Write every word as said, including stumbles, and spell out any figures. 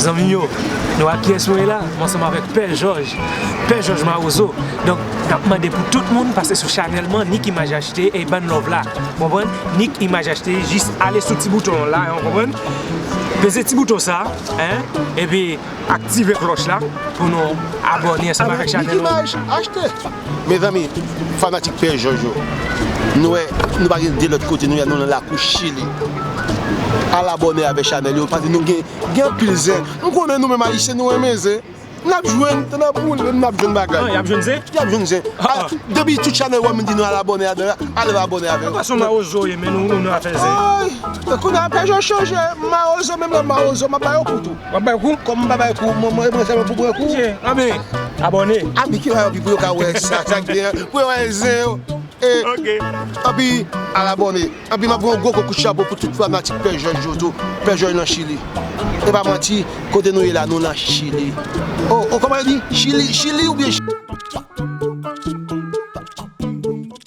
Zanmi yo, nou wè kiyès mwen ye la? Mwen ansanm avèk Pè Jòj. Pè Jòj Mawozo. Donk, n ap mande pou tout moun pase sou chanèl mwen, Nick Image H T, e ban love la. Konprann? Nick Image H T, jis ale sou ti bouton an la, ou konprann? Peze ti bouton sa, en, epi aktive klòch la pou nou abòne ansanm avèk chanèl mwen. Nick Image H T. Mezanmi, fanatik Pè Jòj yo, nou wè, nou pa gen de lòt kote, nou wè nou nan lakou Chili. Al abòne avèk chanèl yo, paske nou gen, gen anpil zen. M konnen nou menm Ayisyen, nou renmen zen. N ap jwenn, n ap boule, n ap jwenn bagay. Ah, y ap jwenn zen? Y ap jwenn zen. Ah, ah. Depi tout chanèl wè m di nou al abòne adan, al abòne avè yo. Fason Mawozo ye, men nou, nou ap fè zen. Ay, kounye a Pè Jòj chanje, Mawozo menm nan Mawozo, m ap ba yo kou tou. W ap bay kou? Kòm m pa bay kou, mwen, mwen, mwen sèlman pou pran kou. Anben, abòne. Anben, ki bay anpi pou yo ka wè sa, sa k gen, pou yo wè zen yo. E, anpi, al abòne. Anpi, m ap voye yon gwo kout chapo pou tout fanatik Pè Jòj yo tou. Pè Jòj nan Chili. E pa manti, kote nou ye la, nou nan Chili. O, o, kòman yo di? Chili, Chili oubyen Chi-,